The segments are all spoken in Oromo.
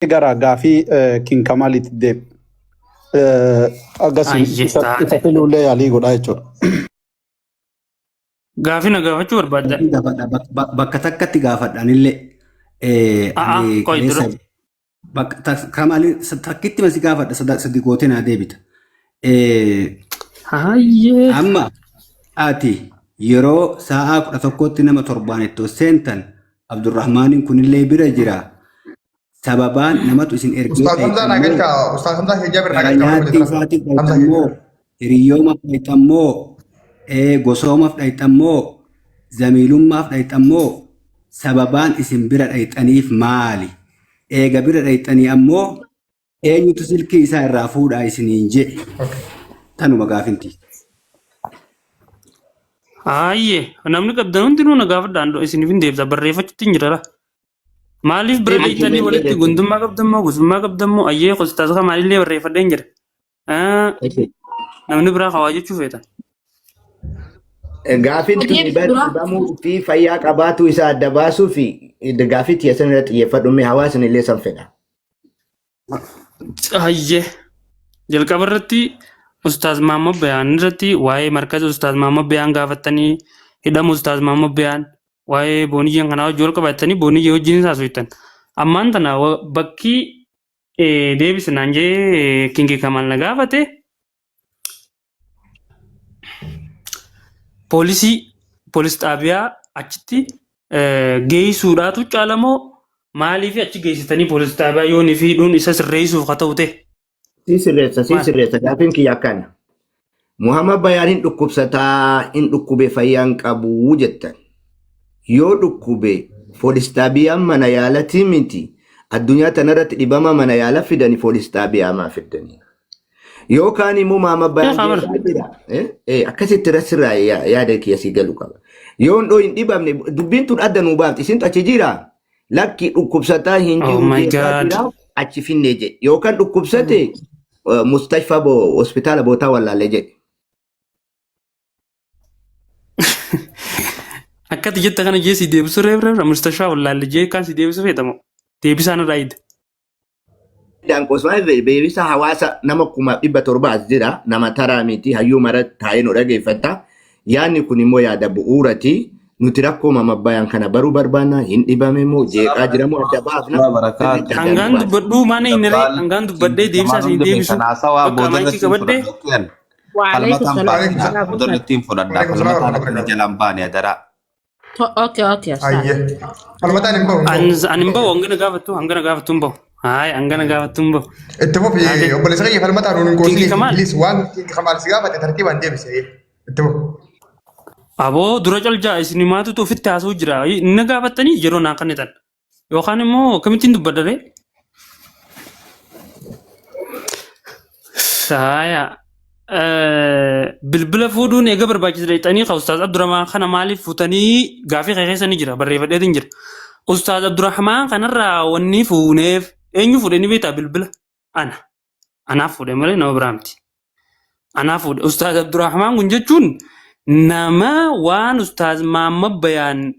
Gara gaafii King Kamalitti deem. Agasii Ayyee isa taate. isa filuullee yaalii godhaa jechuudha. Gaafii na gaafachuu barbaadda. Gaafadha bakka takkatti gaafadha anillee. A'a Ani qoy dura. kaleessa bakka Kamali takkitti masi gaafadha sadi gootee naa deebita. Hayyee. Amma ati yeroo sa'aa 11tti nama torbaan itti ol seentan Abdurrahmaaniin kunillee bira jira. Sababaan namatu isin ergee Ustaaz Hamzaa naa dhayxammoo galchaa. Ustaaz Hamzaa hijaa bira naa gara galchaa warra nyaattii jira. isaatiif Hamzaa dhayxammoo hijaa. hiriyoomaaf dhayxammoo gosoomaaf dhayxammoo zamiilummaaf dhayxammoo sababaan isin bira dhayxaniif maali? Eega bira dhayxanii ammoo eenyutu silkii isaa irraa fuudhaa isiniin jedhe? Okay. Tanuma gaafinti. Hayyee namni qabdan hundinuu na gaafadhaan isiniif hin deebisa barreeffachuutti hin jira. Maaliif bira Deebi deettanii walitti deebi. gundummaa qabdammoo gosummaa qabdammoo ayyee qostaas maalillee barreeffadhee hin jira. Namni biraa hawaa jechuu feetan. Gaafin tuni Deebi bar dura. dhibamuu fi fayyaa qabaatu isaa adda baasuu fi gaafii tiyya san irratti xiyyeeffadhu mee hawaasni illee san fedha. Ayyee jalqaba irratti Ustaaz Maammoo Bayaan irratti waa'ee markaza Ustaaz Maammoo Bayaan gaafattanii hidhamu Ustaaz Maammoo Bayaan waa'ee booniyyeen kanaa wajjin wal qabattanii booniyyee wajjin haasoftan. Ammaan tana bakki deebise naan jee Kingi Kamaal na gaafate poolisii poolis xaabiyaa achitti geessuudhaatu caalamoo maaliif achi geessitanii poolis xaabiyaa yoonii fi hidhuun isa sirreessuuf haa ta'u ta'e Sii sirreessa sii maal? sirreessa gaafiin kiyya akkana. Muhammad Bayaan hin dhukkubsataa hin dhukkube fayyaa hin qabu jettan. Yoo dhukkube poolis xaabiyaan mana yaalatii miti addunyaa tanarratti dhibama mana yaala fidani poolis xaabiyaa maa fiddanii. Yookaan immoo Muhammad Bayaan Beekaa bara. jeeqaa jira. Akkasitti irra sirraa yaada kiyya sii galu qaba. Yoo hin hin dhibamne dubbiin tun adda nuu baafti isintu achi jira. Lakki dhukkubsataa hin Oh jiru my jeeqaa God. jira achi finnee jedhe. Yookaan dhukkubsate mustashfaa hospitaala bootaa wallaalee jedhe. Akkati jette kana jee si deebisuu reef reef mustashaa wallaalle jee kan si deebisuu feetamu deebisaan irraa hidda. Daanqosmaa beeksisa hawaasa nama 700,000 as jira. Nama taraa miti hayyuu mara taa'ee nu dhageeffata. Yaadni kun immoo yaada bu'uurati. Nuti rakkoo mamabbayaan kana baruu barbaanna. Hin dhibame moo jeeqaa jira moo adda baafna. Barakaatu. Sirriitti adda nu Hangaan baasa. dubbadhuu maana hin ree Dabbaal hangaan dubbadhee deebisaa Kamaan si hundi deebisu keessan haasawaa bakka booda maayikii irratti hin qabadhee fudhadhu. Waalaikum Falmataan salam Waalaikum baasina. salaam. Booda irratti hin fudhadha. Waalaikum salaam Falmataan warahmatullahi akkana wabarakatuh. jalaan baane adaraa. Okay, okay, ustaz. Ayyee. Falmataan hin bahu hin bahu. An hin bahu hangana gaafattu hangana gaafattu hin bahu. Haay hangana gaafattu hin bahu. Itti fufi Haate obboleessa kiyya falmataan nuun hin Kingi qoosini Kamaal please waan Kingi Kamaal si gaafate tartiibaan deebise. Itti fufi. Aboo dura calcaa isin maatutu ofitti haasa'u jira. Inni gaafattanii yeroo naa kennitan. Yookaan immoo akkamittiin dubbadha ree? Saaya. Bilbila fuudhuun eega barbaachisa dhaqxanii ka Ustaaz Abdurrahmaan kana maaliif fuutanii gaafii kee keessa ni jira barreeffadheetiin jira. Ustaaz Abdurrahmaan kanarraa wanni fuuneef eenyu fuudhe ni beektaa bilbila? Ana. Anaaf fuudhe malee nama biraa miti. Anaaf fuudhe. Ustaaz Abdurrahmaan kun jechuun nama waan Ustaaz Mahammad Bayaan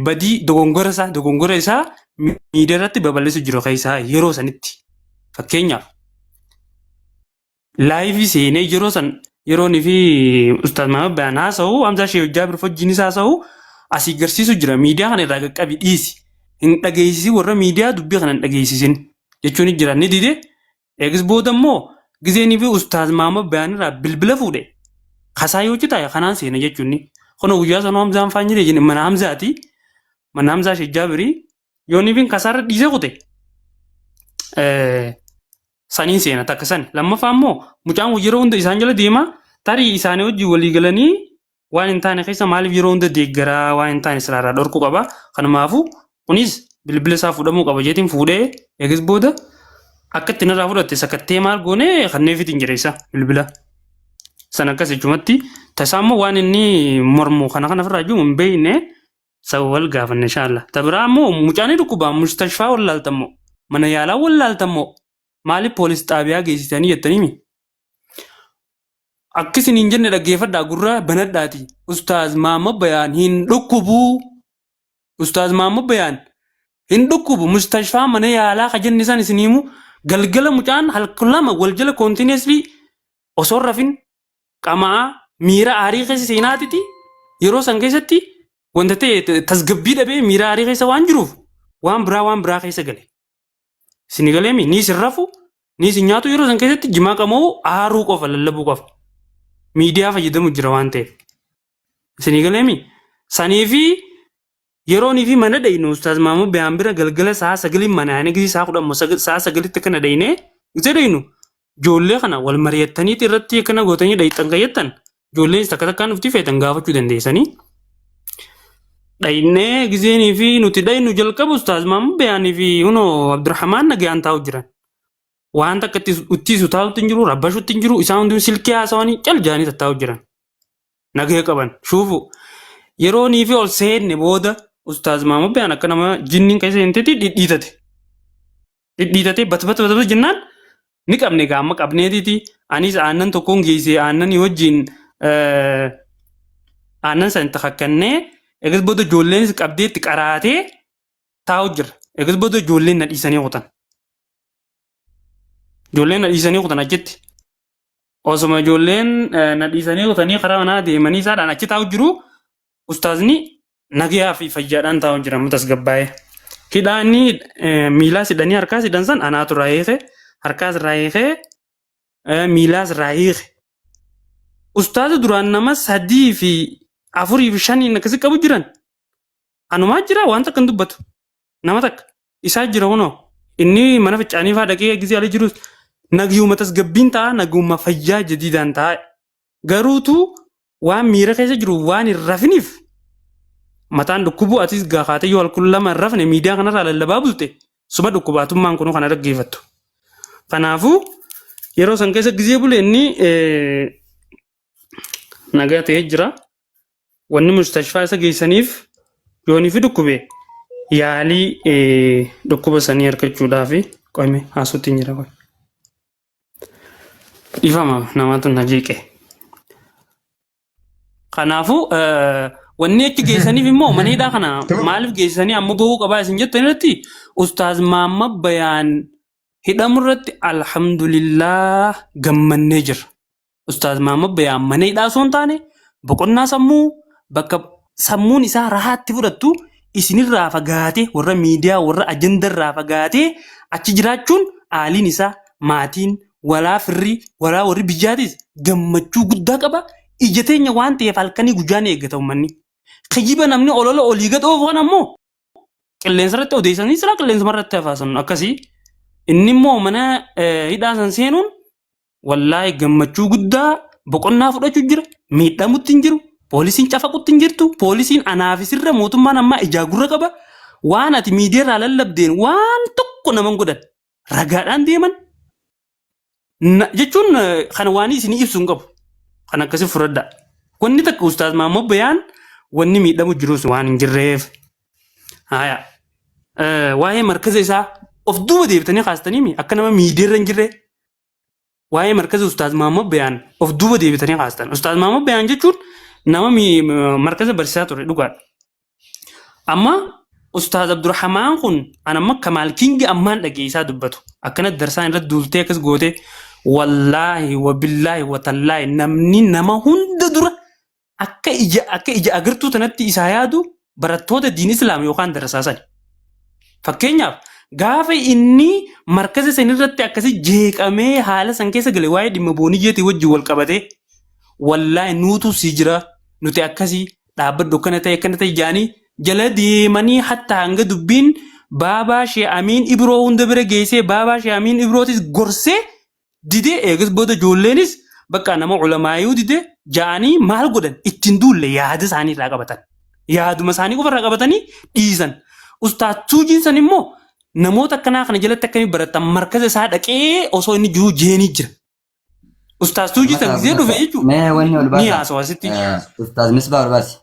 badii dogongora isaa miidiyaa irratti babal'isu jiru keessaa yeroo sanitti. Fakkeenyaaf laayivii seenee yeroo san yeroon fi Ustaaz Mahammad Bayaan haasa'u Hamzaa Sheekh Jaabir wajjinis haasa'u asii garsiisu jira miidiyaa kana irraa qaqqabi dhiisi. Hin dhageessisin warra miidiyaa dubbii kana hin dhageessisin jechuun jira ni dide. Eegis booda immoo gizeenii fi Ustaaz Mahammad Bayaan irraa bilbila fuudhe kasaa yoo citaa'e kanaan seena jechuun kun guyyaa sanuu Hamzaan faan jire jenne mana Hamzaati mana Hamzaa Sheekh Jaabirii yoo ni fin kasaarra dhiisee kute saniin seena takka sani lammaffaa immoo mucaan kun yeroo hunda isaan jala deema tarii isaanii wajjin walii galanii waan hin taane keessa maaliif yeroo hunda deeggaraa waan hin taane siraarraa dhorkuu qaba. Kanumaafuu kunis bilbila isaa fuudhamuu qaba jeetiin fuudhee eegis booda akka ittiin irraa fudhatte sakattee maal goone kanneefitiin hin jira isa bilbila. San akkas jechumatti tasaa immoo waan inni mormu kana kana ofirraa jiru hin beekne sababa wal gaafanne inshaalla. Ta biraa immoo mucaan ni dhukkuba mustashfaa wallaaltammoo mana yaalaa wallaaltammoo maaliif poolis xaabiyaa geessitanii jettaniimi. Akka isin hin jenne dhaggeeffadhaa gurra banadhaati. Ustaaz Mahammad Bayaan hin dhukkubuu. Ustaaz Mahammad Bayaan Hin dhukkubu mustashfaa mana yaalaa ka jenne san isin himu galgala mucaan halkan lama wal jala continuously osoo hin rafin qama'aa miira aarii keessa seenaatiti yeroo san keessatti wanta ta'e tasgabbii dhabee miira aarii keessa waan jiruuf waan biraa waan biraa keessa gale. Isin galeemi ni isin rafu ni isin nyaatu yeroo san keessatti jimaa qama'uu aaruu qofa lallabuu qofa. Miidiyaa fayyadamu jira waan ta'eef. Isin galeemi sanii fi Yeroonii fi mana dhaynu Ustaaz Maamud Bayaan bira galgala sa'a sagaliin mana yaane gisee sa'a kudhan moo sa'a sagalitti akkana dhaynee gisee dhaynu ijoollee kana wal mari'attaniiti irratti akkana gootanii dhayxan kayyattan ijoolleen takka takkaan dhufti feetan gaafachuu dandeessanii. Dhaynee giseenii fi nuti dhaynu jalqabu Ustaaz Maamud Bayaanii fi hunoo Abdurrahmaan nagayaan taa'u jiran. Waan takka ittisu taa'utti hin jiru, rabbashutti hin jiru, isaan hundinuu silkii haasawanii cal jaanii tattaa'u jiran. Nagaya qaban. Shuufu. Yeroo nii fi ol seenne booda Ustaaz Maamud Bayaan akka nama jinniin keessa seentetti dhidhiitate. Dhidhiitatee bat bat bat bat jennaan ni qabne egaa amma qabneetiiti. Anis aannan tokkoon geesse aannanii wajjin aannan san itti kakkannee egas booda ijoolleenis qabdee itti qaraatee taa'u jira. Egas booda ijoolleen na dhiisanii kutan. Ijoolleen na dhiisanii kutan achitti. Osuma ijoolleen na dhiisanii kutanii karaa manaa deemanii isaadhaan achi taa'u jiru ustaazni nagayaa fi fayyaadhaan taa'u jira amma tasgabbaa'ee. Hidhaa inni miilaas hidhanii harkaas hidhan san anaatu irraa hiike harkaas irraa hiike miilaas irraa hiike. Ustaaza duraan nama sadii fi afurii fi shaniin akkasi qabu jiran anumaa jira waan takka hin dubbatu. Nama takka isaa jira kunoo inni mana fincaanii fa'aa dhaqee gisee ala jirus nagiyuma tasgabbiin ta'a naguma fayyaa jadiidaan ta'a. Garuutu waan miira keessa jiru waan hin rafiniif mataan dhukkubuu atis gaafaatee yoo halkan lama hin rafne miidiyaa kanarraa lallabaa bulte suma dhukkubaatummaan kunuu kana dhaggeeffattu. Kanaafuu yeroo san keessa gisee bule inni nagaa ta'ee jira. Wanni mustashfaa isa geessaniif yoonii fi dhukkube yaalii dhukkuba sanii argachuudhaaf qoyme haasuutti hin jira. Qoy. Dhiifama namaatu na jeeqe. Kanaafuu wanni achi geessaniif immoo mana hidhaa kana maaliif geessanii amma bahuu qabaa isin jettan irratti Ustaaz Maamma Bayaan hidhamu irratti alhamdulillah gammannee jirra. Ustaaz Mahammad Bayaan mana hidhaa osoo hin taane boqonnaa sammuu bakka sammuun isaa rahaatti fudhattu isinirraa fagaatee warra miidiyaa warra ajandarraa fagaatee achi jiraachuun aaliin isaa maatiin walaa firri walaa warri biyyaatis gammachuu guddaa qaba. Ija teenya waan ta'eef halkanii guyyaa ni eeggata uummanni. Kijiba namni olola olii gad oofu kana immoo qilleensa irratti odeessanii silaa qilleensuma irratti hafaasan akkasii. Inni immoo mana hidhaa san seenuun Wallaahi gammachuu guddaa boqonnaa fudhachuu jira. Miidhamutti hin jiru. Poolisiin cafaqutti hin jirtu. Poolisiin anaaf sirra mootummaan ammaa ijaa gurra qaba. Waan ati miidiyaarraa lallabdeen waan tokko nama hin godhan. Ragaadhaan deeman. Jechuun kana waan isinii ibsu hin qabu. Kan akkasii fudhadhaa. Wanni takka Ustaaz Maammoo Bayaan wanni miidhamu jirus waan hin jirreef. Haaya. Waa'ee markaza isaa of duuba deebitanii kaastanii akka nama miidiyaarra hin jirree waa'ee markaza Ustaaz Mahammad Bayaan of duuba deebitanii kaastan. Ustaaz Mahammad Bayaan jechuun nama markaza barsiisaa ture dhugaadha. Amma Ustaaz Abdurrahamaan kun an amma Kamaal Kingi ammaan dhageessaa dubbatu. Akkana darsaan irratti duultee akkas gootee wallaahi wabillaahi watallaahi namni nama hunda dura akka ija akka ija agartuu tanatti isaa yaadu barattoota diin islaam yookaan darasaa sani. Fakkeenyaaf gaafa inni markaza san irratti akkasi jeeqamee haala san keessa gale waa'ee dhimma booniyyeetii wajjin wal qabatee wallaahi nuutu si jira nuti akkasii dhaabbadhu akkana ta'e akkana ta'e jaanii jala deemanii hatta hanga dubbiin baabaa shee amiin ibroo hunda bira geessee baabaa shee amiin ibrootis gorsee didee eegas booda ijoolleenis bakka nama ulamaayuu dide ja'anii maal godhan ittiin duulle yaada isaanii irraa qabatan. Yaaduma isaanii qofa irraa qabatanii dhiisan. Ustaaz Tuujiin san immoo namoota akkanaa kana jalatti akkamii baratan markaza isaa dhaqee osoo inni jiruu jeenii jira. Ustaaz Tuujii san gisee dhufe jechuun Mee wanni ol ni baasa. haasawa asitti. Ustaaz Misbaa ol baasi.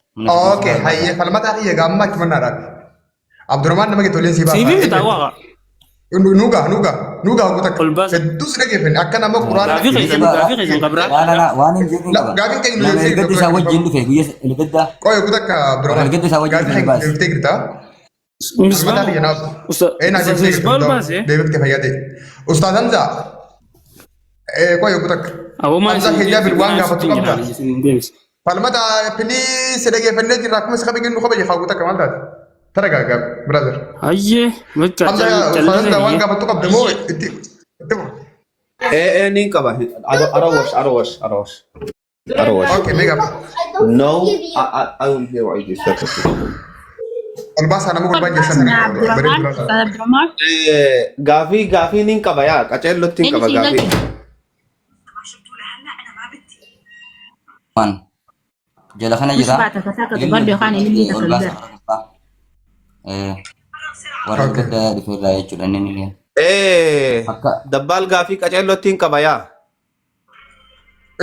Okay, hayyee falmataa kiyya gaamma achi mannaa dhaabi. Abdurrahmaan nama keetti sii baasa. Siifin fitaa waaqa. Nuugaa nuugaa nuugaa hogguu takka. Ol baasa. Hedduu si dhageeffanne akka nama quraana. Gaafii keessan gaafii keessan qabraa. Laa laa laa waan hin jedhin qaba. Gaafii keenya nu Nama deebisee ergadda isaa wajjin dhufe guyya ergadda Qoy hogguu takka Abdurrahmaan. Ergadda isaa wajjin Gaafii dhufe keenya baasi. deebiftee jirta. Falmataa kiyya naaf. Ee naa Ustaz deebisee Misbaa ol baase. Deebiftee fayyaa ta'e. Ustaaz Hamzaa. Qoy yogguu takka. Aboo maal Hamzaa isin kiyyaa deebise? bil waan Kanaan gaafatu sittiin qabda. jira isin deebise. Falmataa please dhageeffannee jirra akkuma si kabajnu nu kabaje kaawwu takka maal taate? Taragaagaa brother. Hayyee bakka Hamzaa Ustaaz Hamzaa waan callisee gaafatu qabda moo itti itti fufu? Ee niin qaba. I don't watch, I don't watch, I don't watch. I don't watch. Okay, mee gaafadhu. No, I will hear what you said. Ol baasaa nama gurbaan keessan Abdurrahman, bareedu Ustaz Abdurrahman. Gaafii gaafii niin qaba yaa qaceellotti hin Eenyu qaba siin gaafii. galche? Waan jala kana jira. Misbaa takka takka dubbadhu yookaan inni Ol takka baasa gara. warra gubbaa. Eh, warra Okay. gadda dhufeerraa jechuudha inni illee. Akka Dabbaal gaafii qaceellotti hin qaba yaa.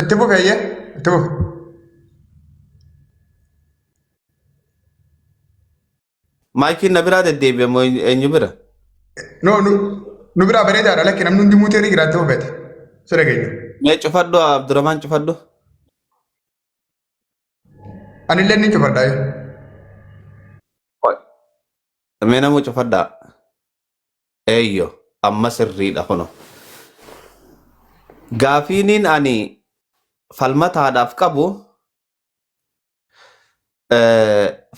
Itti fufi eeyyee itti fufi. Maayikiin na biraa deddeebi'e moo eenyu bira? No nu nu biraa bareedaadha lakki namni hundi muutee jira itti fufeeti. Si dhageenya. Mee cufadhu Abdurrahman cufadhu. Anillee ni cufadha. Mee namuu cufadhaa. Eeyyo amma sirriidha kuno. Gaafiiniin ani falmataadhaaf qabu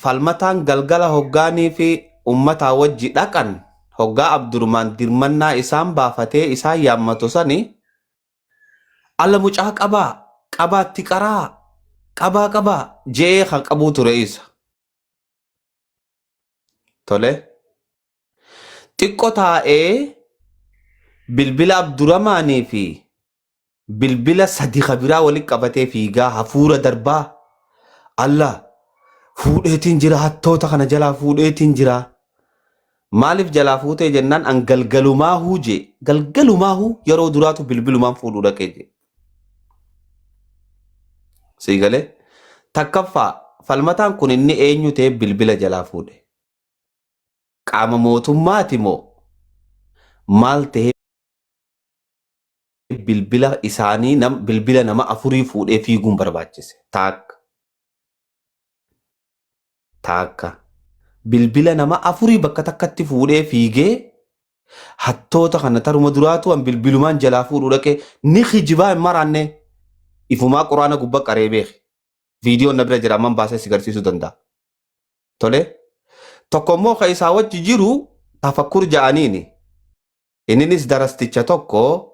falmataan galgala hoggaanii fi ummataa wajji dhaqan hoggaa Abdurmaan dirmannaa isaan baafatee isaan yaammatu sani alla mucaa qabaa qabaatti qaraa qabaa qabaa je'ee kan qabuu ture isa. Tole. Xiqqo taa'ee bilbila Abduramaanii fi bilbila sadi ka biraa walitti qabatee fiigaa hafuura darbaa alla fuudheetiin jira hattoota kana jalaa fuudheetiin jira. Maaliif jalaa fuutee jennaan an galgalumaahuu jee galgalumaahuu yeroo duraatu bilbilumaan fuudhuu dhaqee jee. Sii galee takkaffaa falmataan kun inni eenyu ta'e bilbila jalaa fuudhe. Qaama mootummaati moo maal ta'ee bilbila isaanii nam bilbila nama afurii fuudhee fiiguun barbaachise. Taakka. Taakka. Bilbila nama afurii bakka takkatti fuudhee fiigee hattoota kana taruma duraatu an bilbilumaan jalaa fuudhuu dhaqee ni kijibaa hin maraanne ifumaa quraana gubba qaree beeke. Viidiyoon na bira jira amman baasee si garsiisuu danda'a. Tole. Tokko immoo ka isaa wajji jiru tafakkur ja'aniini. Inninis darasticha tokko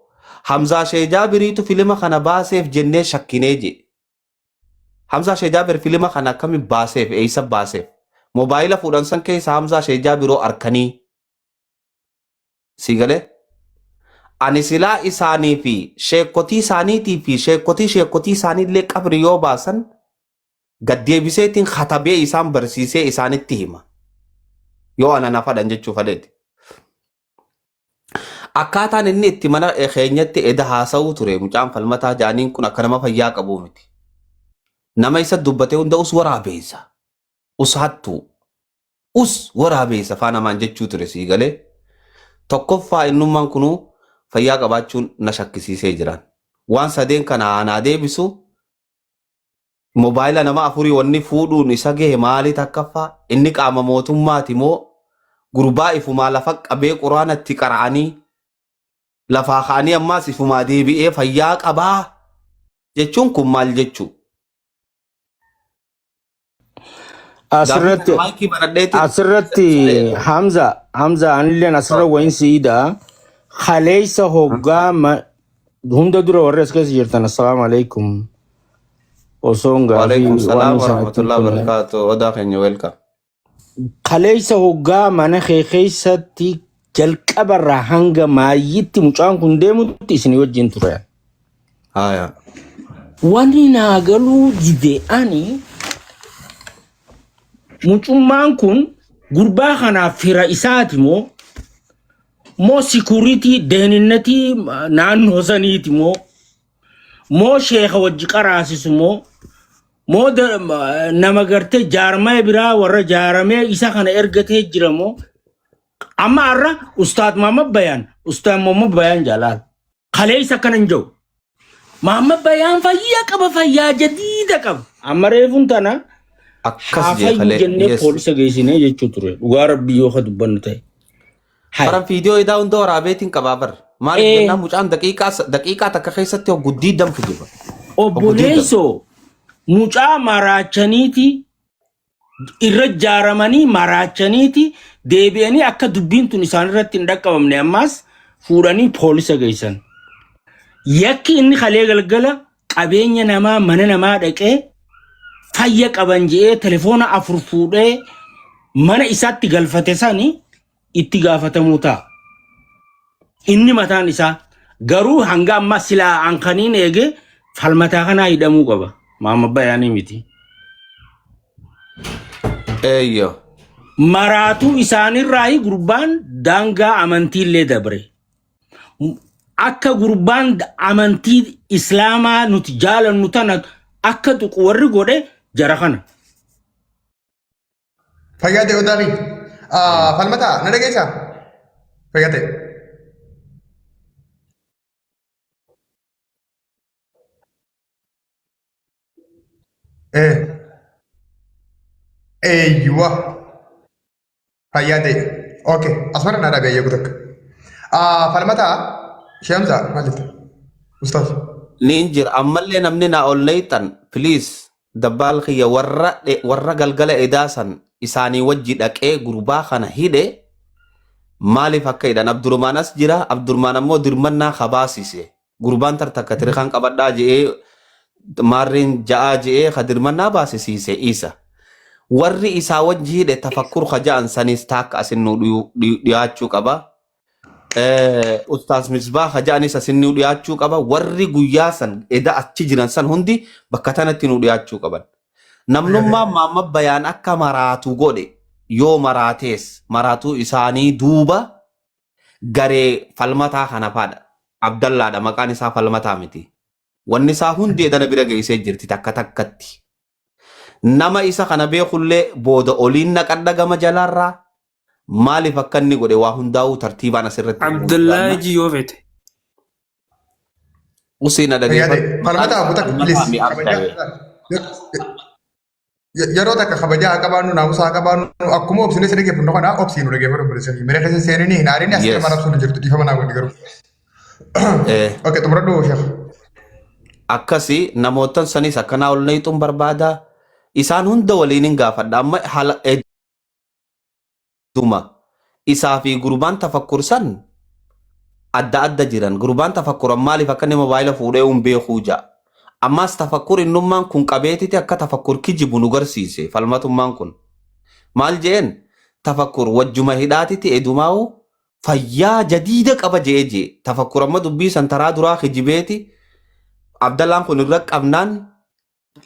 Hamzaa Shee Jaabiriitu filima kana baaseef jennee shakkinee jee. Hamzaa Shee Jaabir filima kana akkami baaseef eeysa baaseef? Mobaayila fuudhan san keessa Hamzaa Shee Jaabiroo arkanii. Sii galee? Ani silaa isaanii fi sheekkotii isaaniitii fi sheekkotii sheekkotii isaaniillee qabri yoo baasan gad deebiseetiin katabee isaan barsiisee isaanitti hima. Yoo ana na fadhan jechuu fadheeti. Akkaataan inni itti mana keenyatti eda haasa'uu ture mucaan falmataa jaaniin kun akka nama fayyaa qabuu miti. Nama isa dubbatee hunda us waraabeessa. Us hattuu. Us waraabeessa faa namaan jechuu ture sii galee. Tokkoffaa innummaan kunuu fayyaa qabaachuun na shakkisiisee jiraan. Waan sadeen kana anaa deebisu mobaayila nama afurii wanni fuudhuun isa gahe maali takkaffaa inni qaama mootummaati moo gurbaa ifumaa lafa qabee quraana itti qara'anii lafaa ka'anii ammaas ifumaa deebi'ee fayyaa qabaa jechuun kun maal jechuu? Gaafii Asirratti kana maayikii banadheetiin asirratti Hamza Hamza anilleen asirra wayin siida kaleessa hoggaa hunda dura warri as keessa jirtan assalaamu alaikum osoon gaafii Waalaikum waan salaam isaan itti warahmatullahi hin wabarakatuh. Odaa keenya welcome. Kaleessa hoggaa mana kee keessatti jalqabarraa hanga maayyitti mucaan kun deemutti isin wajjin ture. Haya. Wanni naa galuu dide ani mucummaan kun gurbaa kanaaf fira isaati moo moo sikuritii deeninnatii naannoo saniiti moo moo sheeka wajji qaraasisu moo moo nama gartee jaarmaya biraa warra jaaramee isa kana ergatee jira moo amma har'a ustaad Muhammad Bayaan ustaad Muhammad Bayaan jalaal kaleessa akkana hin jiru. Muhammad Bayaan fayyaa qaba fayyaa jadiida qaba. Amma reefuun tana Akkas Haa jee fayyu kalee. jennee Yes. poolisa geessinee jechuu ture. Dhugaa rabbii yoo ka dubbannu ta'e. Hai. Faran viidiyoo idaa hunda waraabeetiin qabaa bar. Maaliif jennaan mucaan daqiiqaa daqiiqaa takka keessatti hogguu diidam kijiba. Hogguu diidam. Obboleessoo mucaa maraachaniiti irra jaaramanii maraachaniiti deebi'anii akka dubbiin tun isaan irratti hin dhaqqabamne ammaas fuudhanii poolisa geessan. Yakki inni kalee galgala qabeenya namaa mana namaa dhaqee fayya qaban je'ee telefoona 4 fuudhee mana isaatti galfate sani itti gaafatamuu ta'a. Inni mataan isaa garuu hanga ammaa silaa an kaniin eege falmataa kanaa hidhamuu qaba. Maama bayaanii miti. Eeyyo. Maraatuu isaanirraayi gurbaan daangaa amantiillee dabre. Akka gurbaan amantii islaamaa nuti jaalannu tana akka tuqu warri godhe jara kana. Fayyaa ta'e odaa fi falmataa na dhageessaa? Fayyaa ta'e. Eeyyuwa. Fayyaa ta'e. Okay. Asmara naa dhaabee eegu takka. Falmataa Shamsa maal jetta? Ustaaz. Niin jira ammallee namni naa ol nayxan please dabbaal kiyya warra warra galgala edaa san isaanii wajji dhaqee gurbaa kana hidhe maaliif akka hidhan Abdurmaan as jira Abdurmaan ammoo dirmannaa kabaasise gurbaan tar takka tirikaan qabadhaa je'ee maarreen ja'aa je'ee ka dirmannaa baasisiise isa warri isaa wajji hidhe tafakkur ka ja'an sanis taakka asin nuu dhiyaachuu qaba. Ustaaz Misbaa ka ja'anis asin nuu dhiyaachuu qaba. Warri guyyaa san eda achi jiran san hundi bakka tanatti nuu dhiyaachuu qaban. Namnummaan Maamma Bayaan akka maraatu godhe yoo maraatees maraatuu isaanii duuba garee falmataa kana faadha. Abdallaadha maqaan isaa falmataa miti. Wanni isaa hundi edana bira geessee jirti takka takkatti. Nama isa kana beekullee booda oliin naqadha gama jalaarraa maaliif akka inni godhe waa hundaa'uu tartiibaan asirratti himuu Abdallaa jiraanna. iji yoo fete. Usii na Fayyaa ta'e. dhageeffadhu. Maqaan Falmataa isaa abu takka falmataa please. mi Kabajaa. abdaye. Yeroo takka kabajaa haa qabaannu naamusa haa qabaannu akkuma obsinee si dhaggeeffannu kana obsii nu dhaggeeffadhu obboleessa kiyya. Mira keessa seenanii hin aarini asii nama Yes. rabsuun hin jirtu dhiifama naa godhi garuu. Okay xumuradhu sheekh. Akkasi namootan sanis akkanaa ol nayxuun barbaada. Isaan hunda waliin hin gaafadha. Amma haala eduma isaa fi gurbaan tafakkur san adda adda jiran. Gurbaan tafakkuran maaliif akka inni mobaayila fuudhee hin beekuu ja'a. Ammaas tafakkur innummaan kun qabeetiti akka tafakkur kijibu nu garsiise falmatummaan kun. Maal je'een tafakkur wajjuma hidhaatiti edumaa'u fayyaa jadiida qaba je'ee je'e. Tafakkur amma dubbii san taraa duraa kijibeeti Abdallaan kun irra qabnaan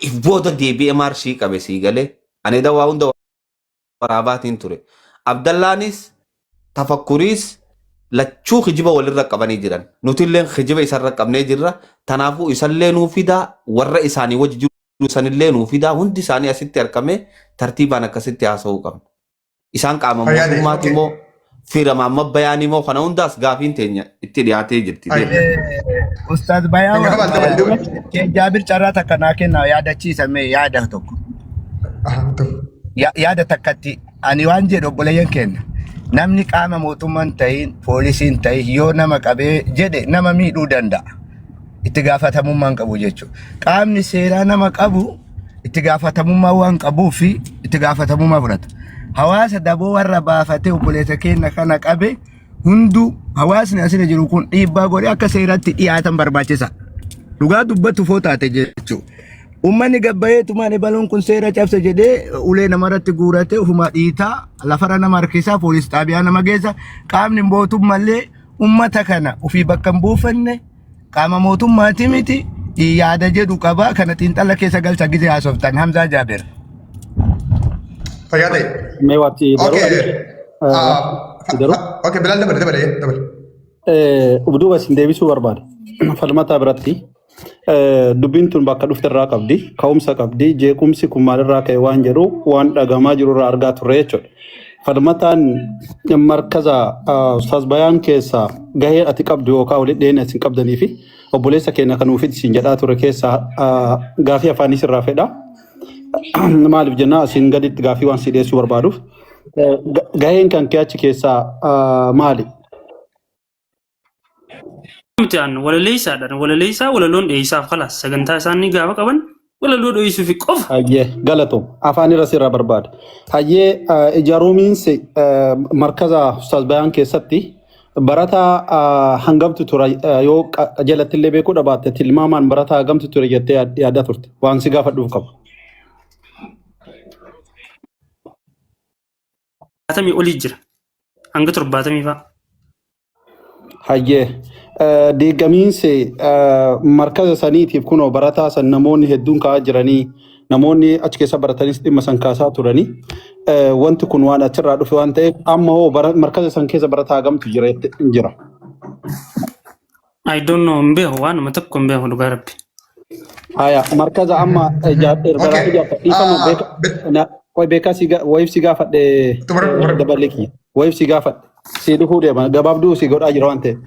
if booda deebi'ee maarshii qabe sii galee. Ani dawaa hunda waraabaatiin ture. Abdallaanis tafakkuriis lachuu kijiba walirra qabanii jiran. Nutilleen kijiba isarra qabnee jirra. Tanaafuu isallee nuu fidaa warra isaanii wajji jiru sanillee nuu fidaa hundi isaanii asitti argamee tartiibaan akkasitti haasa'uu qabna. Isaan qaama Fayyaa ta'e. mootummaati Okay. moo fira maamma bayaanii moo kana hundaas gaafiin teenya itti dhiyaatee jirti. Deemi. Ustaaz Hin Bayaan gabaabaa dabali dabali. Jaabir carraa takka naa kenna yaadachiisa mee yaada tokko. Ah, ta'u. Yaada takkatti ani waan jedhu obboleeyyan keenya namni qaama mootummaan ta'in poolisiin ta'in yoo nama qabee jedhe nama miidhuu danda'a. Itti gaafatamummaan qabu jechuudha. Qaamni seeraa nama qabu itti gaafatamummaa waan qabuu fi itti gaafatamummaa fudhata. Hawaasa daboo warra baafatee obboleessa keenya kana qabe hunduu hawaasni asirra jiru kun dhiibbaa godhee akka seeratti dhiyaatan barbaachisa. Dhugaa dubbatu foo taate jechuudha. Uummanni gabbayeetumaan ebaluun kun seera cabse jedhee ulee namarratti guurate ofumaa dhiitaa lafarra nama harkisaa poolis xaabiyaa nama geessa qaamni mootummallee uummata kana ofii bakka hin buufanne qaama mootummaati miti yaada jedhu qaba kana xiinxala keessa galcha gizee haasoftan Hamzaa Jaabir. Fayyaa ta'e. Mee waatti daruu Okay. Garuu Okay Bilaal dabale dabale dabale. Duuba isin deebisuu barbaada. Falmataa biratti dubbiin tun bakka dhufte irraa qabdi, ka'umsa qabdi, jeequmsi kun maalirraa ka'e waan jedhu waan dhagamaa jiru irraa argaa turre jechuudha. Falmataan markaza Ustaaz Bayaan keessaa gahee ati qabdu yookaan walitti dhiyeenya isin qabdanii fi obboleessa keenya kan nuufit isin jedhaa ture keessaa gaafii afaanii sirraa fedha. Maaliif jennaa asiin gaditti gaaffii waan si dhiyeessuu barbaaduuf. Gaheen kan kee achi keessaa maali? Miti aan walaleessaadhaan walaleessaa walaloon dhiyeessaaf kalaas sagantaa isaanii gaafa qaban walaloo dhiyeessuufi qofa. Hayyee galatoom afaan irra sirra barbaada. Hayyee ijaaruumiinsi markaza Ustaaz Bayaan keessatti barataa hangamtu ture yoo jalatti illee beekuu dhabaatte tilmaamaan barataa hangamtu ture jettee yaadaa turte waan si gaafadhuuf qaba. 70 olii jira. Hanga 70 fa'a. Hayyee deeggamiinsi markaza saniitiif kunoo barataa san namoonni hedduun ka'aa jiranii namoonni achi keessa baratanis dhimma san kaasaa turanii wanti kun waan achirraa dhufe waan ta'eef amma hoo markaza san keessa barataa hagamtu jira jira. I don't know hin beeku waanuma tokko hin beeku dhugaa rabbi. Haya markaza amma erga Okay. ijaarta dhiifama beeka way beekaa si wayiif si gaafadhe Xumura. daballee kiyya wayiif si gaafadhe si dhufuu deema gabaabduu si godhaa jira waan ta'eef.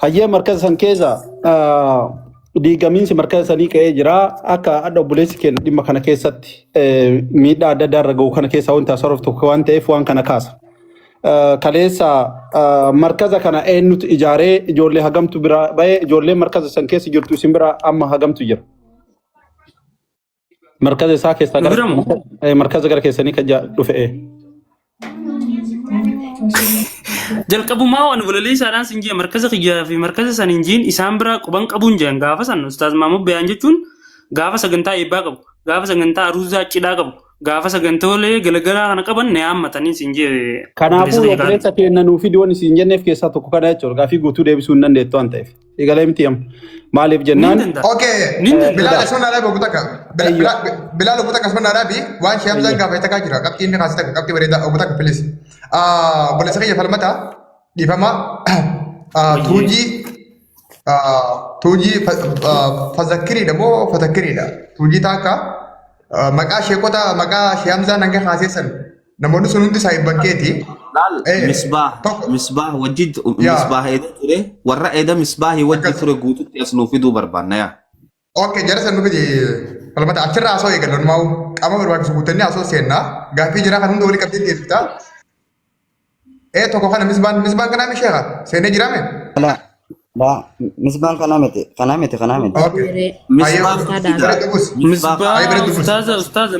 Hayyee markaza san keessa diigamiinsi markaza sanii ka'ee jira akka adda obboleessi keenya dhimma kana keessatti miidhaa adda addaa irra gahu kana keessaa wanti tasarruuf tokko waan ta'eef waan kana kaasa. Kaleessa markaza kana eenyutu ijaaree ijoollee hagamtu bira bahee ijoollee markaza san keessa jirtu isin bira amma hagamtu jira. Markaza isaa keessaa Nu gara bira moo? markaza gara keessanii kan dhufe. Jalqabumaa waan walaleessaadhaan sin jee markaza kiyyaa fi markaza san hin jiin isaan biraa quban qabuun jeen gaafa san Ustaaz Maamud Bayaan jechuun gaafa sagantaa eebbaa qabu gaafa sagantaa aruuzaa cidhaa qabu Gaafa sagantoolee galagalaa kana qaban na yaammatanii siin jee obboleessa Kanaafuu kiyya qaali. obboleessa keenya nuu fidi waan isin jenneef keessaa tokko kana jechuudha. Gaaffii guutuu deebisuu hin dandeettu waan ta'eef. Egalee miti amma. Maaliif Nin jennaan danda'a. Okay. Nin danda'a. Bilaal asuma naa dhaabi ogu takka. Ayyo. Bilaal ogu takka asuma naa dhaabi waan shee Hamzaan Ayyo. gaafate takkaa jira. Qabxii inni kaase takka qabxii bareedaa ogu takka please. Obboleessa kiyya falmata dhiifama. Wayyee. Tuujii Tuujii fazakkiriidha moo fatakkiriidha? Tuujii taakka maqaa sheekota maqaa shee Hamzaan hanga kaasee san namoonni sun hundi saahibban keeti. Laal Eh, misbaah tokko misbaah wajji yaa misbaah eeda ture warra eeda misbaahii wajji akkas. ture guututti as nuu fiduu barbaanna yaa. Okay, jara san nu fidi falmata achirraa haasoo eegalla numaa'u qaama barbaachisu guuttannee haasoo seennaa gaaffii jiraa kan hunda walii qabdee deebifta. Ee tokko kana misbaan misbaan kanaa mi sheekha seenee jiraame? La, la, misbaan kanaa miti, kanaa miti, kanaa miti. Okay. Yeree Hayyee Misbaah Ustaadaa fidaa bira dubus. misbaah Hayyee bira Misbaa dubus. ustaaza ustaaza.